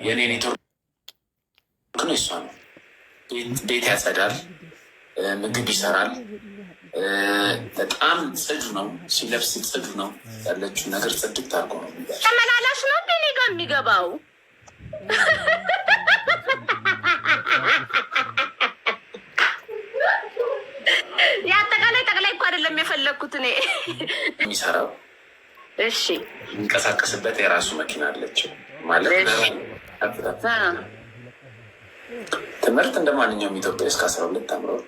የእኔ ኔትወርክ ነው፣ የሷ ነው። ቤት ያጸዳል፣ ምግብ ይሰራል። በጣም ጽዱ ነው። ሲለብስ ጽዱ ነው። ያለችው ነገር ጽድት አድርጎ ነው። ተመላላሽ ነው እንደ እኔ ጋር የሚገባው? የአጠቃላይ ጠቅላይ እኮ አይደለም የፈለግኩት እኔ። የሚሰራው የሚንቀሳቀስበት የራሱ መኪና አለችው ማለት። ትምህርት እንደ ማንኛውም ኢትዮጵያ እስከ 12 ተምሯል።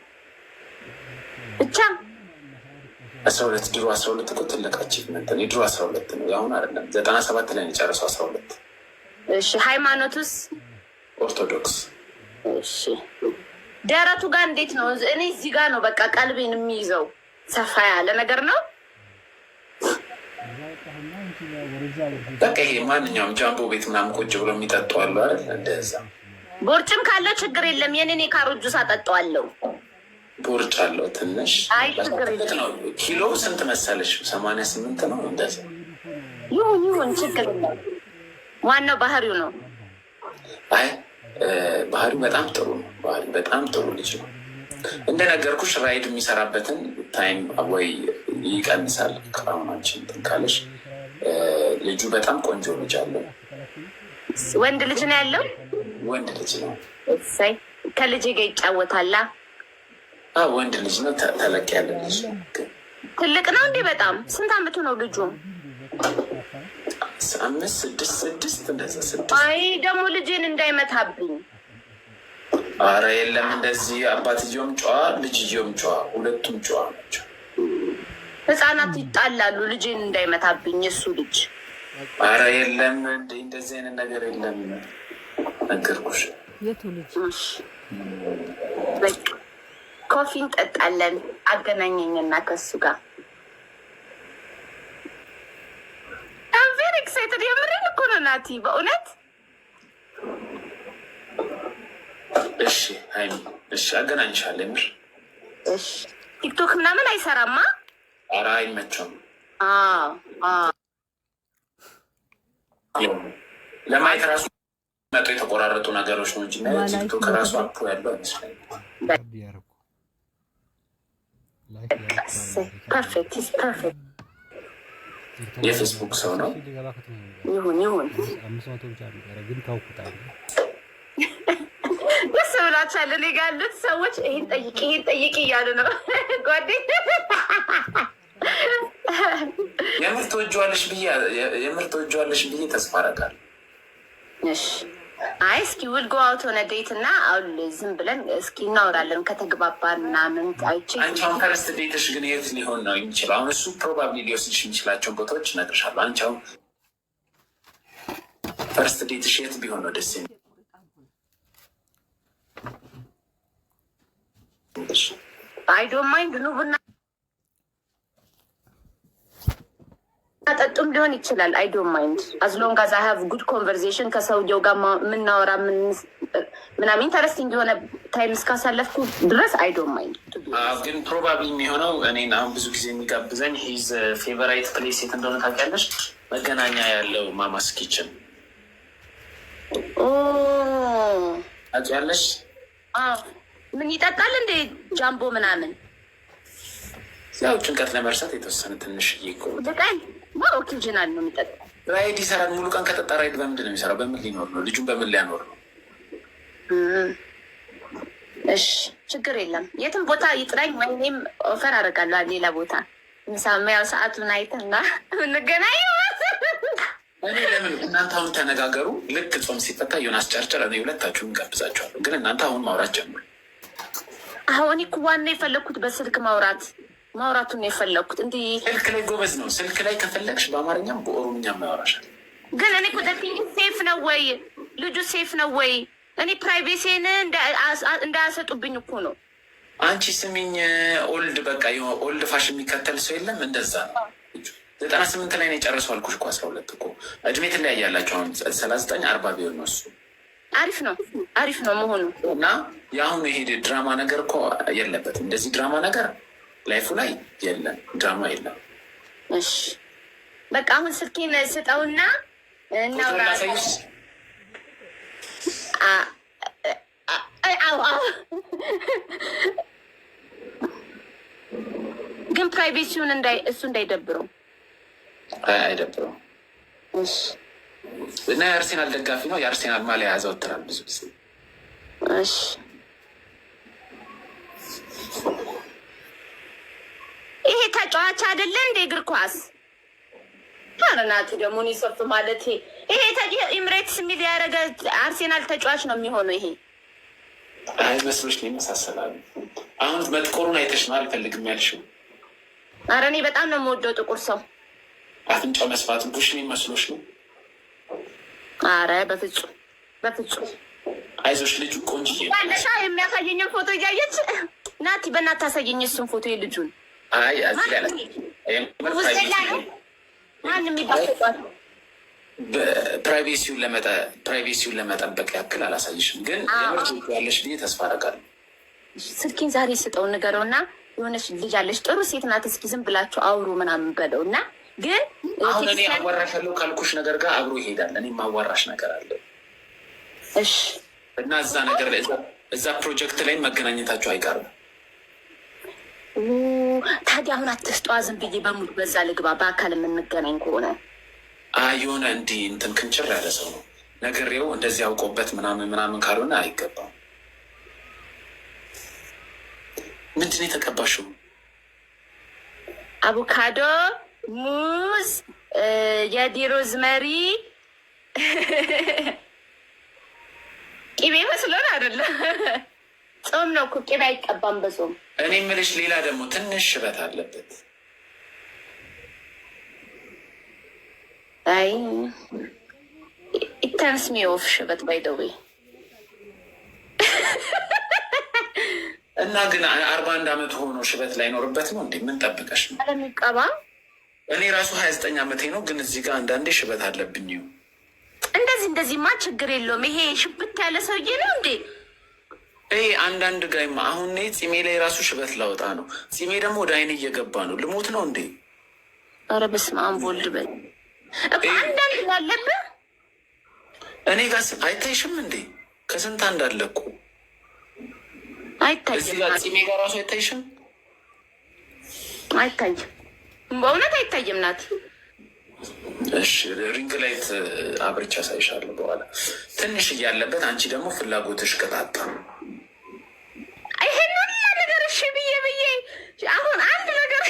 ብቻ? 12። ድሮ 12 እኮ ትልቅ achievement ነው። የድሮ 12 ነው፣ የአሁኑ አይደለም። 97 ላይ ነው የጨረሰው 12። እሺ፣ ሃይማኖቱስ? ኦርቶዶክስ። እሺ፣ ደረቱ ጋር እንዴት ነው? እኔ እዚህ ጋር ነው በቃ ቀልቤን የሚይዘው። ሰፋ ያለ ነገር ነው። በቃ ይሄ ማንኛውም ጃምቦ ቤት ምናምን ቁጭ ብሎ የሚጠጡ አሉ አይደል? እንደዛ። ቦርጭም ካለ ችግር የለም። የኔን የካሮት ጁስ አጠጣዋለሁ። ቦርጭ አለው ትንሽ። አይ፣ ችግር የለም። ነው። ኪሎ ስንት መሰለሽ? 88 ነው እንደዛ። ይሁን ይሁን፣ ችግር የለም። ዋናው ባህሪው ነው። አይ፣ ባህሪው በጣም ጥሩ ነው። ባህሪው በጣም ጥሩ ልጅ ነው። እንደነገርኩሽ ride የሚሰራበትን time ወይ ይቀንሳል። ከአሁን አንቺ እንትን ካለሽ ልጁ በጣም ቆንጆ ልጅ አለው። ወንድ ልጅ ነው ያለው? ወንድ ልጅ ነው። እሰይ፣ ከልጄ ጋር ይጫወታላ። አዎ፣ ወንድ ልጅ ነው። ተለቅ ያለ ልጅ ነው። ትልቅ ነው እንዴ? በጣም ስንት አመቱ ነው ልጁ? አምስት፣ ስድስት፣ ስድስት፣ እንደዛ ስድስት። አይ፣ ደግሞ ልጄን እንዳይመታብኝ። አረ የለም እንደዚህ፣ አባትየውም ጨዋ፣ ልጅየውም ጨዋ፣ ሁለቱም ጨዋ ናቸው። ህፃናት ይጣላሉ። ልጄን እንዳይመታብኝ የእሱ ልጅ። አረ የለም እንደዚህ አይነት ነገር የለም። ነገርኩሽ። የቱ ልጅ? በቃ coffee እንጠጣለን። አገናኘኝና ከሱ ጋር። I'm very excited። የምሬን እኮ ነው ናቲ፣ በእውነት። እሺ ሀይሚ፣ እሺ አገናኝሻለሁ። የምር። እሺ፣ ቲክቶክ ምናምን አይሰራማ? ኧረ አይመቸውም። ለማየት ራሱ መጡ የተቆራረጡ ነገሮች ነው እንጂ ቲክቶክ ራሱ app ኡ ያለው አይመስለኝም። Perfect, perfect። የፌስቡክ ሰው ነው። ይሁን ይሁን። ደስ ብሏቸዋል። እኔ ጋ ያሉት ሰዎች ይሄን ጠይቂ፣ ይሄን ጠይቂ እያሉ ነው ጓደኛ። የምር ትወጂዋለሽ ብዬ ተስፋ አደርጋለሁ። እሺ፣ አይ፣ እስኪ we'll go out on a date እና አሁን ዝም ብለን እስኪ እናወራለን ከተግባባን ምናምን አይቼ። አንቺ አሁን first date ሽ ግን የት ሊሆን ነው የሚችለው? አሁን እሱ probably ሊወስድሽ የሚችላቸውን ቦታዎች እነግርሻለሁ። አንቺ አሁን first date ሽ የት ቢሆን ነው ደስ የሚልሽ? I don't mind፣ ኑ ቡና ጠጡም ሊሆን ይችላል። I don't mind as long as I have good conversation፣ ከሰውየው ጋር የምናወራ ምናምን interesting የሆነ time እስካሳለፍኩ ድረስ I don't mind። ግን probably የሚሆነው እኔን አሁን ብዙ ጊዜ የሚጋብዘኝ his favorite place የት እንደሆነ ታውቂያለሽ? መገናኛ ያለው Mama's Kitchen ታውቂያለሽ? ምን ይጠጣል እንዴ? ጃምቦ ምናምን? ያው ጭንቀት ለመርሳት የተወሰነ ትንሽ እኮ። ቀን occasional ነው የሚጠጣው። Ride ይሰራል። ሙሉ ቀን ከጠጣ ride በምንድን ነው የሚሰራው? በምን ሊኖር ነው? ልጁን በምን ሊያኖር ነው? እሺ፣ ችግር የለም። የትም ቦታ ይጥራኝ፣ ወይም offer አደርጋለሁ ሌላ ቦታ ምሳ። ያው ሰዓቱን አይተና እንገናኝ። እኔ ለምን እናንተ አሁን ተነጋገሩ። ልክ ጾም ሲፈታ ዮናስ ጨርጨር እኔ ሁለታችሁን ጋብዛችኋለሁ። ግን እናንተ አሁን ማውራት ጀምሩ። አሁን እኮ ዋና የፈለግኩት በስልክ ማውራቱን ነው የፈለግኩት። እንዲህ ስልክ ላይ ጎበዝ ነው። ስልክ ላይ ከፈለግሽ በአማርኛም በኦሮምኛም ያወራሻል። ግን እኔ እኮ safe ነው ወይ፣ ልጁ safe ነው ወይ? እኔ privacy ን እንዳያሰጡብኝ እኮ ነው። አንቺ ስሚኝ፣ old በቃ old fashion የሚከተል ሰው የለም። እንደዛ ነው። 98 ላይ ነው የጨረሰው አልኩሽ እኮ። 12 እኮ እድሜ ትለያያላችሁ። አሁን 39 40 ቢሆን ነው እሱ። አሪፍ ነው፣ አሪፍ ነው መሆኑ። እና የአሁኑ ይሄ ድራማ ነገር እኮ የለበትም። እንደዚህ ድራማ ነገር life ኡ ላይ የለም፣ ድራማ የለም። እሺ፣ በቃ አሁን ስልኬን ስጠውና እናውራ። Privacy ውን እሱ እንዳይደብረው። አይ፣ አይደብረው። እሺ። እና የአርሴናል ደጋፊ ነው። የአርሴናል ማሊያ ያዘወትራል ብዙ ጊዜ። እሺ። ይሄ ተጫዋች አይደለ እንደ እግር ኳስ? ኧረ ናቲ ደግሞ እኔ ሰፍ ማለት ይሄ ኤምሬትስ የሚል ያደረገ አርሴናል ተጫዋች ነው የሚሆነው ይሄ። አይ፣ መስሎሽ ነው፣ ይመሳሰላሉ። አሁን መጥቆሩን አይተሽ ነው አልፈልግም ያልሽው። ኧረ እኔ በጣም ነው የምወደው ጥቁር ሰው። አፍንጫው መስፋት ቡሽ መስሎሽ ነው። አረ በፍጹም፣ በፍጹም። አይዞሽ፣ ልጁ ቆንጅዬ ነው። ያለሻ የሚያሳየኝን ፎቶ እያየች ናቲ፣ በእናትህ ታሳየኝ እሱን ፎቶ የልጁን። አይ፣ እዚህ ላይ ውስጤላ ነው ማን የሚባል ተጫዋች? Privacy ውን ለመጠበቅ ያክል አላሳይሽም፣ ግን የምር ያለሽ ብዬ ተስፋ አደርጋለሁ። ስልኬን ዛሬ ስጠው፣ ንገረው እና የሆነች ልጅ አለች፣ ጥሩ ሴት ናት፣ እስኪ ዝም ብላችሁ አውሩ ምናምን በለው እና ግን አሁን እኔ አዋራሻለሁ ካልኩሽ ነገር ጋር አብሮ ይሄዳል። እኔ ማዋራሽ ነገር አለ። እሺ። እና እዛ ነገር ላይ፣ እዛ ፕሮጀክት ላይ መገናኘታቸው አይቀርም። ታዲያ አሁን አትስጧ። ዝም ብዬ በሙሉ በዛ ልግባ በአካል የምንገናኝ ከሆነ። አይ፣ የሆነ እንዲህ እንትን ክንችር ያለ ሰው ነው ነገሬው። እንደዚህ አውቆበት ምናምን ምናምን ካልሆነ አይገባም። ምንድን ነው የተቀባሽው? አቮካዶ፣ ሙዝ፣ የዲ rosemary፣ ቅቤ መስሎን አይደለም። ጾም ነው እኮ፣ ቅቤ አይቀባም በጾም። እኔ የምልሽ ሌላ ደግሞ ትንሽ ሽበት አለበት። አይ፣ it turns me off ሽበት by the way። እና ግን 41 ዓመት ሆኖ ሽበት ላይኖርበት ነው እንዴ? ምን ጠብቀሽ ነው? አለሚቀባ። እኔ ራሱ 29 ዓመቴ ነው፣ ግን እዚህ ጋር አንዳንዴ ሽበት አለብኝ። እንደዚህ እንደዚህማ ችግር የለውም። ይሄ ሽብት ያለ ሰውዬ ነው እንዴ? ይሄ አንዳንድ ጋይማ አሁን እኔ ጺሜ ላይ ራሱ ሽበት ላወጣ ነው። ጺሜ ደግሞ ወደ አይን እየገባ ነው። ልሞት ነው እንዴ? ኧረ በስመ አብ ወልድ በል እኮ አንዳንድ ያለብህ። እኔ ጋር አይታይሽም እንዴ? ከስንት አንድ አለ እኮ። እዚህ ጋር አይታይም። ጺሜ ጋር ራሱ አይታይሽም? አይታይም፣ በእውነት አይታይም። ናት። እሺ፣ ring light አብርቻ አሳይሻለሁ በኋላ። ትንሽ እያለበት አንቺ ደግሞ ፍላጎትሽ ቅጣጣ። ይሄን ሁላ ነገር እሺ ብዬ ብዬ አሁን አንድ ነገር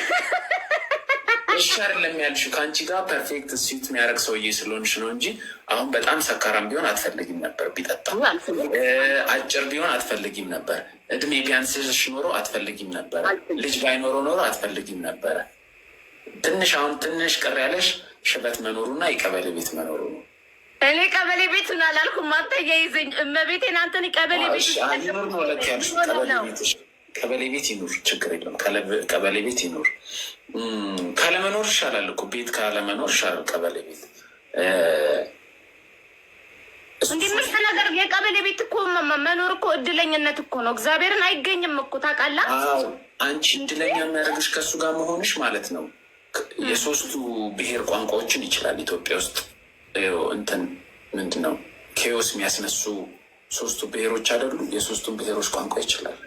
እሺ አይደለም ያልሽው፣ ከአንቺ ጋር perfect suit የሚያደርግ ሰውዬ ስለሆንሽ ነው እንጂ አሁን በጣም ሰካራም ቢሆን አትፈልጊም ነበር። ቢጠጣ፣ አጭር ቢሆን አትፈልጊም ነበር። እድሜ ቢያንስሽ ኖሮ አትፈልጊም ነበረ። ልጅ ባይኖረው ኖሮ አትፈልጊም ነበረ። ትንሽ አሁን ትንሽ ቅር ያለሽ ሽበት መኖሩና የቀበሌ ቤት መኖሩ ነው። እኔ ቀበሌ ቤቱን አላልኩም። አንተ እያይዘኝ እመቤቴን አንተን ቀበሌ ቤት ይኑር ነው ለክ ያልሽው። ቀበሌ ቤት፣ ቀበሌ ቤት ይኑር፣ ችግር የለም። ቀበሌ ቤት ይኑር። ካለመኖር ይሻላል እኮ፣ ቤት ካለመኖር ይሻላል ቀበሌ ቤት። እንዲህ ምርጥ ነገር የቀበሌ ቤት እኮ መኖር እኮ እድለኝነት እኮ ነው። እግዚአብሔርን አይገኝም እኮ፣ ታውቃለህ። አንቺ እድለኛ የሚያደርግሽ ከእሱ ጋር መሆንሽ ማለት ነው። የሶስቱ ብሔር ቋንቋዎችን ይችላል። ኢትዮጵያ ውስጥ እንትን ምንድን ነው chaos የሚያስነሱ ሶስቱ ብሔሮች አይደሉ? የሶስቱን ብሔሮች ቋንቋ ይችላል።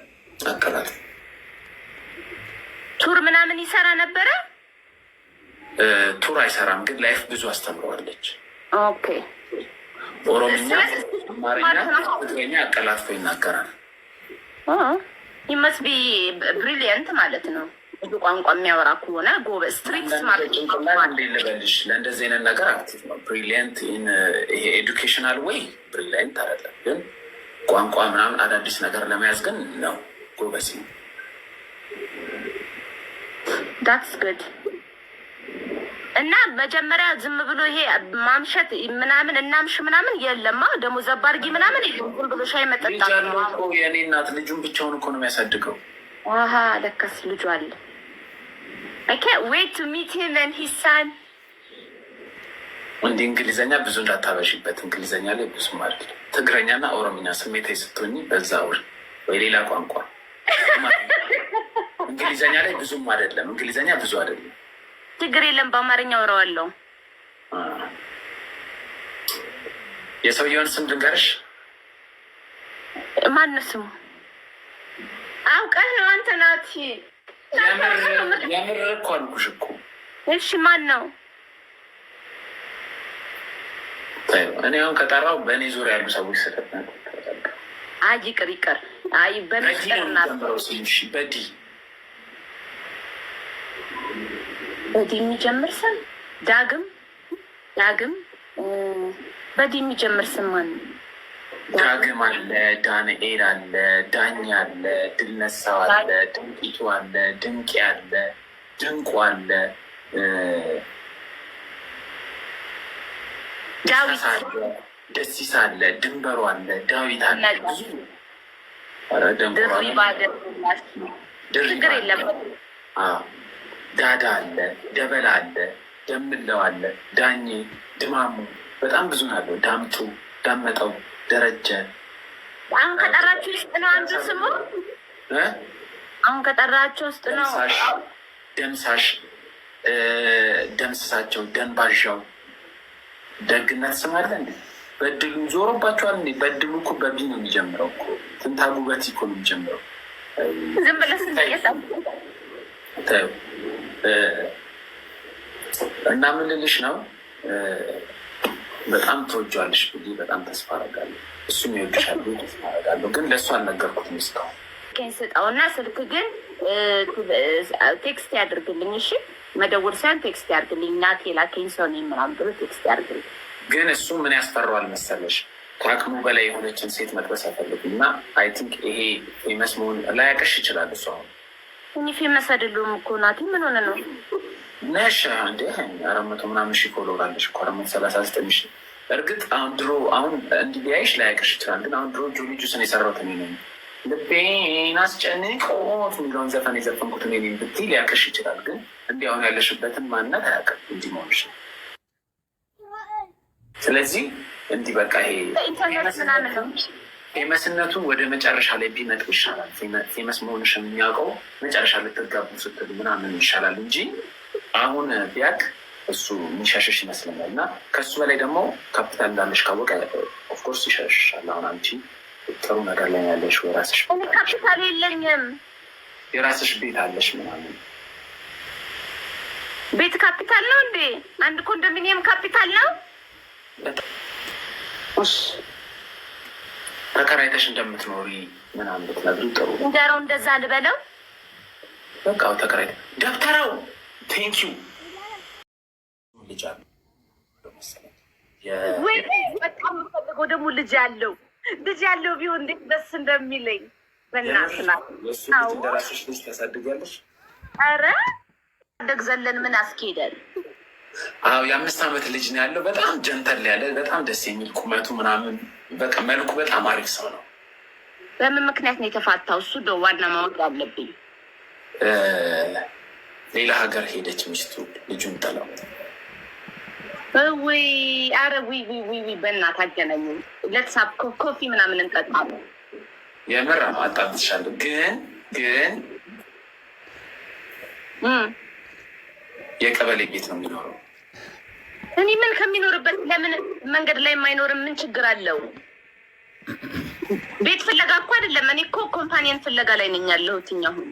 አቀላል Tour ምናምን ይሰራ ነበረ። Tour አይሰራም፣ ግን life ብዙ አስተምረዋለች። ኦሮምኛ፣ አማርኛ፣ ትግረኛ አቀላጥፎ ይናገራል። Must be brilliant ማለት ነው። ብዙ ቋንቋ የሚያወራ ከሆነ ጎበዝ street ማለት ነው። እንዴት ልበልሽ፣ ለእንደዚህ አይነት ነገር active ነው። Brilliant ይሄ educational ወይ brilliant አይደለም፣ ግን ቋንቋ ምናምን አዳዲስ ነገር ለመያዝ ግን ነው፣ ጎበዝ ነው። That's good። እና መጀመሪያ ዝም ብሎ ይሄ ማምሸት ምናምን እናምሽ ምናምን የለማ፣ ደግሞ ዘባርጊ ምናምን የለም። ዝም ብሎ ሻይ ልጅ መጠጣት አለው እኮ የእኔ እናት፣ ልጁን ብቻውን እኮ ነው የሚያሳድገው። አሀ፣ ለካስ ልጁ አለ። አይ ካንት ዌይት ቱ ሚት ሂም ኤንድ ሂዝ ሳን። እንዲህ እንግሊዘኛ ብዙ እንዳታበሽበት፣ እንግሊዘኛ ላይ ብዙ ማለት ትግረኛና ኦሮምኛ ስሜታዊ ስትሆኝ በዛ አውሪ ወይ ሌላ ቋንቋ። እንግሊዘኛ ላይ ብዙም አይደለም። እንግሊዘኛ ብዙ አይደለም። ችግር የለም፣ በአማርኛ አወራዋለሁ። የሰውየውን ስም ድንገርሽ። ማነው ስሙ? አውቀህ ነው አንተ ናቲ። የምር እኮ አልኩሽ እኮ። እሺ ማን ነው? እኔ አሁን ከጠራው በእኔ ዙሪያ ያሉ ሰዎች ስለ አይ ይቅር ይቅር። አይ በሚስጥርና በ D በ D የሚጀምር ስም ዳግም ዳግም በ D የሚጀምር ስም ማን ነው? ዳግም አለ፣ ዳንኤል አለ፣ ዳኝ አለ፣ ድልነሳው አለ፣ ድንቂቱ አለ፣ ድንቄ አለ፣ ድንቁ አለ፣ ዳዊት ደሲሳ አለ፣ ድንበሩ አለ፣ ዳዊት አለ። ብዙ ችግር የለም። ዳዳ አለ፣ ደበላ አለ፣ ደምለው አለ፣ ዳኜ፣ ድማሙ በጣም ብዙ ናለው። ዳምጡ፣ ዳመጠው፣ ደረጀ። አሁን ከጠራችሁ ውስጥ ነው አንዱ ስሙ። አሁን ከጠራችሁ ውስጥ ነው ደምሳሽ፣ ደምስሳቸው፣ ደንባዣው። ደግነት ስም አለ እንዴ? በድሉ ዞሮባቸዋል እንዴ? በድሉ እኮ በ B ነው የሚጀምረው እኮ ትንታጉ በ T እኮ ነው የሚጀምረው። ዝም ብለህ እና ምን ልልሽ ነው፣ በጣም ትወጂዋለሽ ብዬ በጣም ተስፋ አደርጋለሁ። እሱም ይወድሻል ብዬ ተስፋ አደርጋለሁ። ግን ለእሱ አልነገርኩትም እስካሁን። ስጠውና ስልክ ግን text ያድርግልኝ። እሺ መደወል ሳይሆን text ያድርግልኝ። እናቴ ላከኝ ሰው ነኝ ምናምን ብሎ text ያድርግልኝ። ግን እሱ ምን ያስፈራዋል መሰለሽ? ከአቅሙ በላይ የሆነችን ሴት መጥበስ አይፈልግም። እና I think ይሄ famous መሆን ላያቀሽ ይችላል። እሱ አሁን እኔ famous አይደለሁም እኮ ናቲ፣ ምን ሆነ ነው ነሽ እንደ 400 ምናምን ሺህ follower አለሽ እኮ 439,000። እርግጥ አሁን ድሮ አሁን እንዲህ ቢያይሽ ላያቀሽ ይችላል። ግን አሁን ድሮ ጆኒ ጁስን የሰራሁት እኔ ነኝ፣ ልቤን አስጨንቆት የሚለውን ዘፈን የዘፈንኩት እኔ ነኝ ብትይ ሊያቀሽ ይችላል። ግን እንዲህ አሁን ያለሽበትን ማንነት አያውቅም እንዲህ መሆንሽ። ስለዚህ እንዲህ በቃ ይሄ famous ነቱ ወደ መጨረሻ ላይ ቢመጡ ይሻላል። famous መሆንሽን የሚያውቀው መጨረሻ ልትጋቡ ስትሉ ምናምን ይሻላል እንጂ አሁን ቢያቅ እሱ የሚሸሽሽ ይመስለኛል። እና ከእሱ በላይ ደግሞ ካፒታል እንዳለሽ ካወቀ of course ይሸሽሻል። አሁን አንቺ ጥሩ ነገር ላይ ያለሽ የራስሽ ካፒታል የለኝም፣ የራስሽ ቤት አለሽ ምናምን። ቤት ካፒታል ነው እንዴ? አንድ ኮንዶሚኒየም ካፒታል ነው? ተከራይተሽ እንደምትኖሪ ምናምን ብትነግሪው ጥሩ። እንጀራው እንደዛ ልበለው በቃ ተከራይተ ደብተራው thank you ልጅ አለው መሰለኝ። ወይ በጣም የምፈልገው ደግሞ ልጅ ያለው ልጅ ያለው ቢሆን እንዴት ደስ እንደሚለኝ በእናትህ። የእሱ ልጅ እንደራስሽ ልጅ ታሳድጊያለሽ። ኧረ ደግ ዘለን ምን አስኬደን። አዎ የ5 ዓመት ልጅ ነው ያለው። በጣም gentle ያለ በጣም ደስ የሚል ቁመቱ ምናምን በቃ መልኩ በጣም አሪፍ ሰው ነው። በምን ምክንያት ነው የተፋታው? እሱ ደ ዋና ማወቅ አለብኝ። ሌላ ሀገር ሄደች ሚስቱ ልጁን ጥለው። ወይ አረ ዊ ዊ ዊ ዊ በእናትህ አገናኙ። Let's have coffee ምናምን እንጠጣለን። የምር አጣብትሻለሁ። ግን ግን የቀበሌ ቤት ነው የሚኖረው። እኔ ምን ከሚኖርበት ለምን መንገድ ላይ የማይኖርም? ምን ችግር አለው? ቤት ፍለጋ እኮ አይደለም። እኔ እኮ companion ፍለጋ ላይ ነኝ ያለሁት አሁን።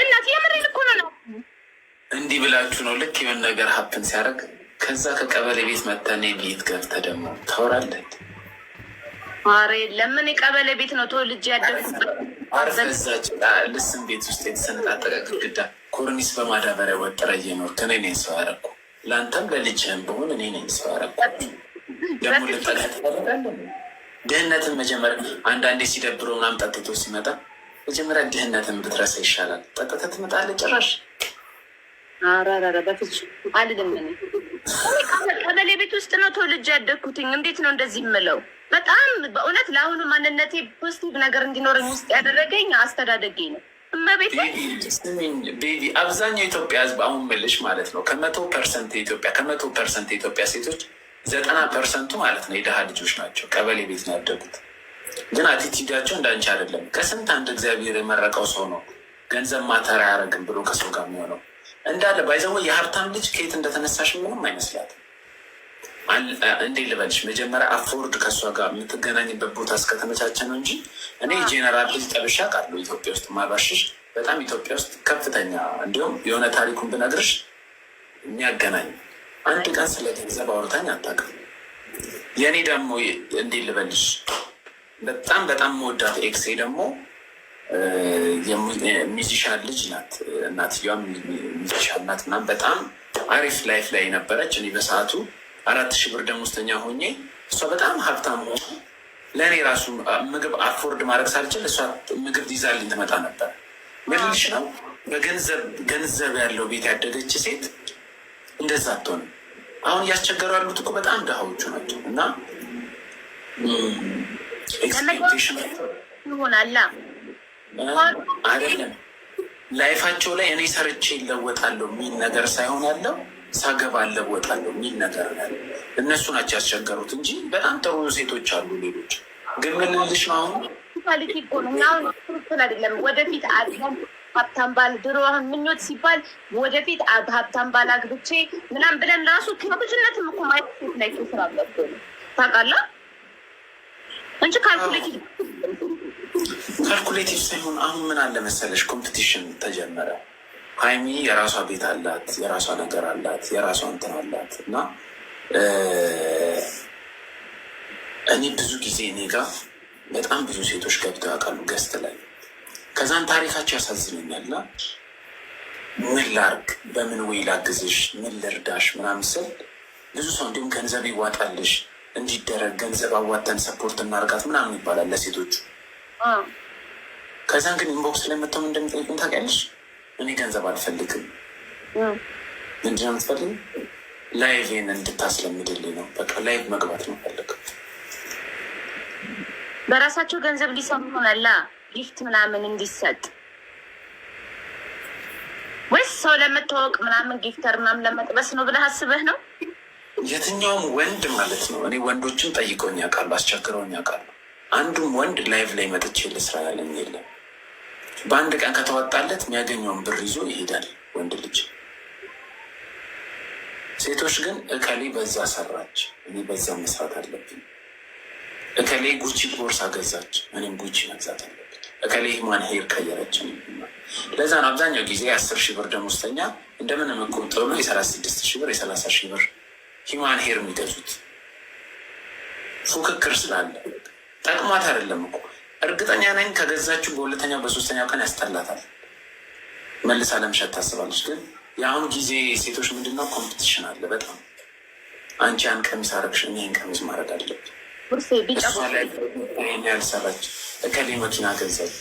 እናት የምሬን እኮ ነው። እንዲህ ብላችሁ ነው ልክ የሆነ ነገር happen ሲያደርግ ከዛ ከቀበሌ ቤት መተን ቤት ገብተህ ደግሞ ታወራለህ። ኧረ የለም እኔ ቀበሌ ቤት ነው ተወልጄ ያደግኩበት። አርፈህ እዛች ልስን ቤት ውስጥ የተሰነጣጠቀ ግድግዳ ኮርኒስ በማዳበሪያ ወጥረ እየኖርክ እኔ ነኝ ሰው ያደረኩ። ለአንተም ለልጅህም ብሆን እኔ ነኝ ሰው ያደረኩ። ደግሞ ልጠላ ትፈልጋለህ። ድህነትን መጀመሪያ አንዳንዴ ሲደብረው ምናምን ጠጥቶ ሲመጣ መጀመሪያ ድህነትን ብትረሳ ይሻላል። ጠጥተህ ትመጣለህ ጭራሽ። ኧረ በፍፁም አልልም። እኔ ቀበሌ ቤት ውስጥ ነው ተወልጄ ያደግኩትኝ። እንዴት ነው እንደዚህ የምለው? በጣም በእውነት ለአሁኑ ማንነቴ positive ነገር እንዲኖረኝ ውስጥ ያደረገኝ አስተዳደጌ ነው። እመቤቴ ስሚኝ baby፣ አብዛኛው የኢትዮጵያ ሕዝብ አሁን ምልሽ ማለት ነው ከ100% የኢትዮጵያ ከ100% የኢትዮጵያ ሴቶች 90%ቱ ማለት ነው የድሃ ልጆች ናቸው። ቀበሌ ቤት ነው ያደጉት። ግን attitude ኣቸው እንዳንቺ አይደለም። ከስንት አንድ እግዚአብሔር የመረቀው ሰው ነው ገንዘብ matter አያደርግም ብሎ ከሰው ጋር የሚሆነው እንዳለ by the way የሀብታም ልጅ ከየት እንደተነሳሽ ምንም አይመስላትም። እንዴ ልበልሽ፣ መጀመሪያ afford ከእሷ ጋር የምትገናኝበት ቦታ እስከተመቻቸ ነው እንጂ እኔ ጄኔራል ልጅ ጠብሻ ቃሉ ኢትዮጵያ ውስጥ ማባሽሽ በጣም ኢትዮጵያ ውስጥ ከፍተኛ፣ እንዲሁም የሆነ ታሪኩን ብነግርሽ የሚያገናኝ፣ አንድ ቀን ስለ ገንዘብ አውርታኝ አታውቅም። የእኔ ደግሞ እንዴ ልበልሽ፣ በጣም በጣም መወዳት ex ኤ ደግሞ musician ልጅ ናት። እናትየዋም musician ናት እና በጣም አሪፍ life ላይ ነበረች። እኔ በሰዓቱ 4,000 ብር ደሞዝተኛ ሆኜ እሷ በጣም ሀብታም ሆኖ ለእኔ ራሱ ምግብ afford ማድረግ ሳልችል እሷ ምግብ ይዛልኝ ትመጣ ነበር። ምልሽ ነው፣ በገንዘብ ገንዘብ ያለው ቤት ያደገች ሴት እንደዛ አትሆንም። አሁን እያስቸገሩ ያሉት እኮ በጣም ድሃዎቹ ናቸው እና expectation ይሆናላ። አይደለም፣ life ኣቸው ላይ እኔ ሰርቼ ይለወጣለሁ የሚል ነገር ሳይሆን ያለው ሳገባ እለወጣለሁ የሚል ነገር ያለው እነሱ ናቸው ያስቸገሩት እንጂ በጣም ጥሩ ሴቶች አሉ። ሌሎች ግን ምን ልልሽ ነው አሁን quality እኮ ነው። አሁን ትክክል አይደለም። ወደፊት አድገን ሀብታም ባል፣ ድሮ አሁን ምኞት ሲባል ወደፊት ሀብታም ባል አግብቼ ምናምን ብለን ራሱ ከልጅነትም እኮ ማየት ላይ ስራ አለብን ታውቃለህ እንጂ calculative Calculative ሳይሆን አሁን ምን አለ መሰለሽ፣ competition ተጀመረ። ሀይሚ የራሷ ቤት አላት፣ የራሷ ነገር አላት፣ የራሷ እንትን አላት እና እኔ ብዙ ጊዜ እኔ ጋ በጣም ብዙ ሴቶች ገብተው ያውቃሉ guest ላይ። ከዛን ታሪካቸው ያሳዝነኛል እና ምን ላርግ፣ በምን ወይ ላግዝሽ፣ ምን ልርዳሽ ምናምን ስል ብዙ ሰው እንዲሁም ገንዘብ ይዋጣልሽ፣ እንዲደረግ ገንዘብ አዋተን support እናርጋት ምናምን ይባላል ለሴቶቹ። ከዛን ግን inbox ላይ መጥተው እንደሚጠይቁኝ ታውቂያለሽ? እኔ ገንዘብ አልፈልግም። ምንድን ነው የምትፈልግ? Live ን እንድታስለምድልኝ ነው። በቃ live መግባት ነው ፈልግ። በራሳቸው ገንዘብ ሊሰሩ ሆነላ gift ምናምን እንዲሰጥ ወይስ ሰው ለመታወቅ ምናምን gifter ምናምን ለመጥበስ ነው ብለህ አስበህ ነው? የትኛውም ወንድ ማለት ነው። እኔ ወንዶችን ጠይቀውኝ ያውቃሉ፣ አስቸግረውኝ ያውቃሉ። አንዱም ወንድ live ላይ መጥቼ ልስራ ያለኝ የለም። በአንድ ቀን ከተዋጣለት የሚያገኘውን ብር ይዞ ይሄዳል ወንድ ልጅ። ሴቶች ግን እከሌ በዛ ሰራች፣ እኔ በዛ መስራት አለብኝ። እከሌ ጉቺ ቦርሳ ገዛች፣ እኔም ጉቺ መግዛት አለብኝ። እከሌ human hair ቀየረች። ለዛ ነው አብዛኛው ጊዜ የ10,000 ብር ደሞዝተኛ እንደምንም እኮ ጥሩ የ36,000 ብር፣ የ30,000 ብር human hair የሚገዙት ፉክክር ስላለ። ጠቅሟት አይደለም እኮ፣ እርግጠኛ ነኝ ከገዛችው በሁለተኛው በሶስተኛው ቀን ያስጠላታል። መልሳ ለመሸጥ ታስባለች። ግን የአሁን ጊዜ ሴቶች ምንድነው competition አለ በጣም። አንቺ ያን ቀሚስ አረግሽ፣ እኔ ይህን ቀሚስ ማድረግ አለብኝ። እሷ ላይ ይህን ያልሰራች፣ እከሌ መኪና ገዛች።